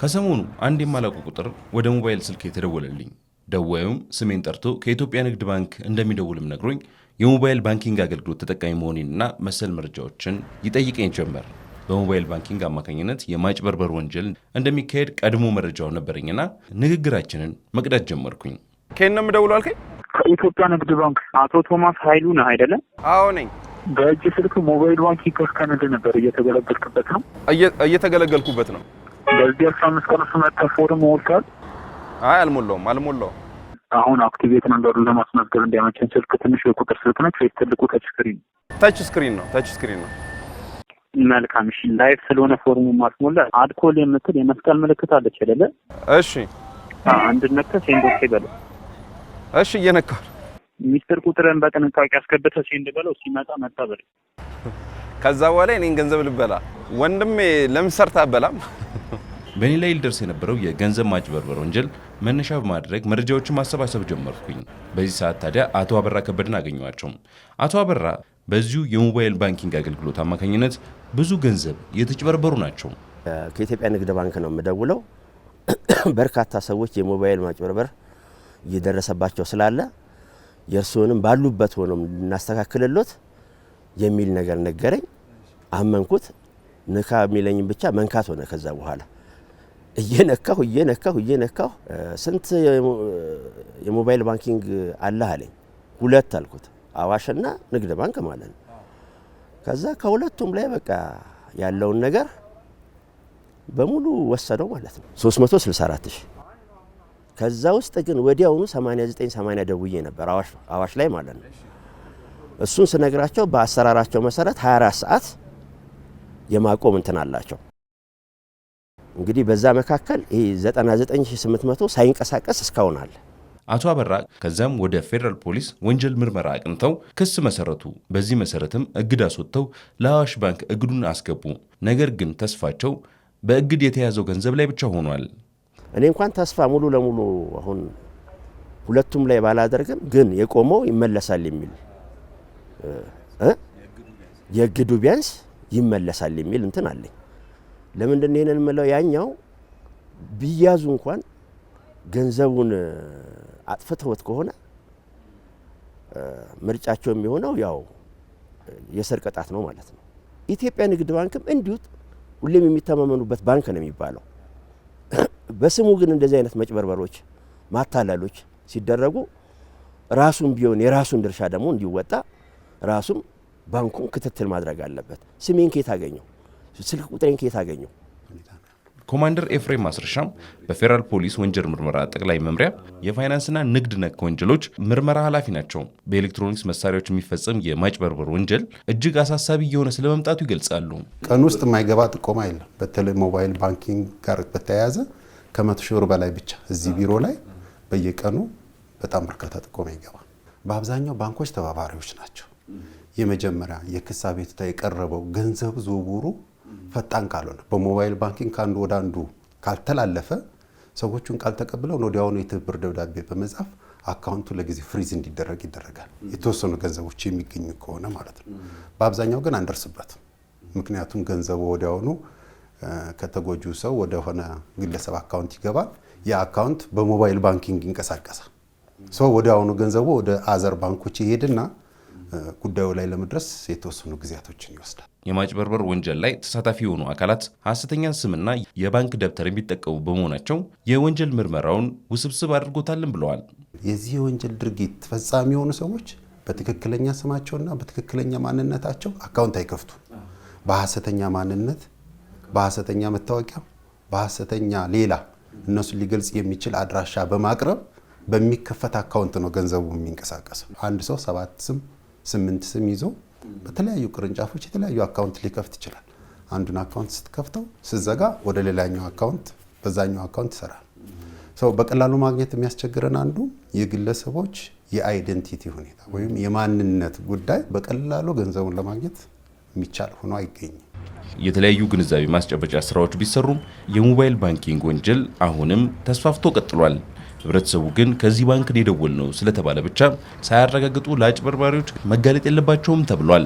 ከሰሞኑ አንድ የማላውቀው ቁጥር ወደ ሞባይል ስልክ የተደወለልኝ። ደዋዩም ስሜን ጠርቶ ከኢትዮጵያ ንግድ ባንክ እንደሚደውልም ነግሮኝ የ mobile banking አገልግሎት ተጠቃሚ መሆኔንና መሰል መረጃዎችን ይጠይቀኝ ጀመር። በ mobile banking አማካኝነት የማጭበርበር ወንጀል እንደሚካሄድ ቀድሞ መረጃው ነበረኝና ንግግራችንን መቅዳት ጀመርኩኝ። ከየት ነው የምደውለው አልከኝ? ከኢትዮጵያ ንግድ ባንክ። አቶ ቶማስ ኃይሉ ነህ አይደለም? አዎ ነኝ። በእጅ ስልክ mobile banking ከፍተህ ነበር፣ እየተገለገልክበት ነው? እየተገለገልኩበት ነው። በዚህ 15 ቀን ውስጥ መጥተህ ፎርም ሞልተሃል? አይ፣ አልሞላውም፣ አልሞላውም። አሁን activate number ኡን ለማስመዝገብ እንዲያመቸን ስልክ ትንሽ የቁጥር ስልክ ነች ወይስ ትልቁ touch screen? Touch screen ነው፣ touch screen ነው። መልካም፣ እሺ። Live ስለሆነ ፎርሙ ማስሞላ add call የምትል የመስቀል ምልክት አለች አይደለ? እሺ። አንድ ነክተህ send okay በለው። እሺ፣ እየነካሁ። ሚስጥር ቁጥርን በጥንቃቄ አስገብተህ send በለው። ሲመጣ መጣ በለው። ከዛ በኋላ እኔን ገንዘብ ልበላ። ወንድሜ፣ ለምን ሰርተህ አበላም? በእኔ ላይ ሊደርስ የነበረው የገንዘብ ማጭበርበር ወንጀል መነሻ በማድረግ መረጃዎችን ማሰባሰብ ጀመርኩኝ። በዚህ ሰዓት ታዲያ አቶ አበራ ከበደን አገኘኋቸው። አቶ አበራ በዚሁ የ mobile banking አገልግሎት አማካኝነት ብዙ ገንዘብ የተጭበረበሩ ናቸው። ከኢትዮጵያ ንግድ ባንክ ነው የምደውለው። በርካታ ሰዎች የሞባይል ማጭበርበር እየደረሰባቸው ስላለ የእርስዎንም ባሉበት ሆኖም እናስተካክልሎት የሚል ነገር ነገረኝ። አመንኩት። ንካ የሚለኝም ብቻ መንካት ሆነ። ከዛ በኋላ እየነካሁ እየነካሁ እየነካሁ ስንት የ mobile banking አለህ አለኝ። ሁለት አልኩት፣ አዋሽና ንግድ ባንክ ማለት ነው። ከዛ ከሁለቱም ላይ በቃ ያለውን ነገር በሙሉ ወሰደው ማለት ነው፣ 364 ሺህ። ከዛ ውስጥ ግን ወዲያውኑ 89 80 ደውዬ ነበር፣ አዋሽ ላይ ማለት ነው። እሱን ስነግራቸው በአሰራራቸው መሰረት 24 ሰዓት የማቆም እንትን አላቸው። እንግዲህ በዛ መካከል ይሄ 99,800 ሳይንቀሳቀስ እስካሁን አለ። አቶ አበራ ከዚያም ወደ ፌዴራል ፖሊስ ወንጀል ምርመራ አቅንተው ክስ መሰረቱ። በዚህ መሰረትም እግድ አስወጥተው ለአዋሽ ባንክ እግዱን አስገቡ። ነገር ግን ተስፋቸው በእግድ የተያዘው ገንዘብ ላይ ብቻ ሆኗል። እኔ እንኳን ተስፋ ሙሉ ለሙሉ አሁን ሁለቱም ላይ ባላደርግም ግን የቆመው ይመለሳል የሚል፣ የእግዱ ቢያንስ ይመለሳል የሚል እንትን አለኝ። ለምንድን ነው ይሄንን የምለው? ያኛው ቢያዙ እንኳን ገንዘቡን አጥፍተውት ከሆነ ምርጫቸው የሚሆነው ያው የእስር ቅጣት ነው ማለት ነው። ኢትዮጵያ ንግድ ባንክም እንዲሁ ሁሌም የሚተማመኑበት ባንክ ነው የሚባለው። በስሙ ግን እንደዚህ አይነት መጭበርበሮች፣ ማታለሎች ሲደረጉ ራሱም ቢሆን የራሱን ድርሻ ደግሞ እንዲወጣ ራሱም ባንኩም ክትትል ማድረግ አለበት። ስሜን ከየት አገኘው? ስልክ ቁጥሬን ከየት አገኘው? ኮማንደር ኤፍሬም ማስረሻም በፌዴራል ፖሊስ ወንጀል ምርመራ ጠቅላይ መምሪያ የፋይናንስና ንግድ ነክ ወንጀሎች ምርመራ ኃላፊ ናቸው። በኤሌክትሮኒክስ መሳሪያዎች የሚፈጸም የማጭበርበር ወንጀል እጅግ አሳሳቢ እየሆነ ስለመምጣቱ ይገልጻሉ። ቀን ውስጥ የማይገባ ጥቆማ የለም። በተለይ mobile banking ጋር በተያያዘ ከ100,000 ብር በላይ ብቻ እዚህ ቢሮ ላይ በየቀኑ በጣም በርካታ ጥቆማ ይገባል። በአብዛኛው ባንኮች ተባባሪዎች ናቸው። የመጀመሪያ የክስ አቤቱታ የቀረበው ገንዘብ ዝውውሩ ፈጣን ካልሆነ፣ በ mobile banking ከአንዱ ወደ አንዱ ካልተላለፈ፣ ሰዎቹን ቃል ተቀብለው ወዲያውኑ የትብብር ደብዳቤ በመጻፍ አካውንቱ ለጊዜ freeze እንዲደረግ ይደረጋል። የተወሰኑ ገንዘቦች የሚገኙ ከሆነ ማለት ነው። በአብዛኛው ግን አንደርስበትም። ምክንያቱም ገንዘቡ ወዲያውኑ ከተጎጂው ሰው ወደሆነ ግለሰብ አካውንት ይገባል። ያ አካውንት በ mobile banking ይንቀሳቀሳል። So ወዲያውኑ ገንዘቡ ወደ other ባንኮች ይሄድና ጉዳዩ ላይ ለመድረስ የተወሰኑ ጊዜያቶችን ይወስዳል። የማጭበርበር ወንጀል ላይ ተሳታፊ የሆኑ አካላት ሐሰተኛ ስምና የባንክ ደብተር የሚጠቀሙ በመሆናቸው የወንጀል ምርመራውን ውስብስብ አድርጎታልን ብለዋል። የዚህ የወንጀል ድርጊት ፈጻሚ የሆኑ ሰዎች በትክክለኛ ስማቸውና በትክክለኛ ማንነታቸው አካውንት አይከፍቱም። በሐሰተኛ ማንነት፣ በሐሰተኛ መታወቂያ፣ በሐሰተኛ ሌላ እነሱን ሊገልጽ የሚችል አድራሻ በማቅረብ በሚከፈት አካውንት ነው ገንዘቡ የሚንቀሳቀሰው። አንድ ሰው ሰባት ስም፣ ስምንት ስም ይዞ በተለያዩ ቅርንጫፎች የተለያዩ አካውንት ሊከፍት ይችላል። አንዱን አካውንት ስትከፍተው ስትዘጋ ወደ ሌላኛው አካውንት በዛኛው አካውንት ይሰራል። So በቀላሉ ማግኘት የሚያስቸግረን አንዱ የግለሰቦች የ identity ሁኔታ ወይም የማንነት ጉዳይ በቀላሉ ገንዘቡን ለማግኘት የሚቻል ሆኖ አይገኝም። የተለያዩ ግንዛቤ ማስጨበጫ ስራዎች ቢሰሩም የ mobile banking ወንጀል አሁንም ተስፋፍቶ ቀጥሏል። ህብረተሰቡ ግን ከዚህ ባንክ የደወልነው ስለተባለ ብቻ ሳያረጋግጡ ለአጭበርባሪዎች መጋለጥ የለባቸውም ተብሏል።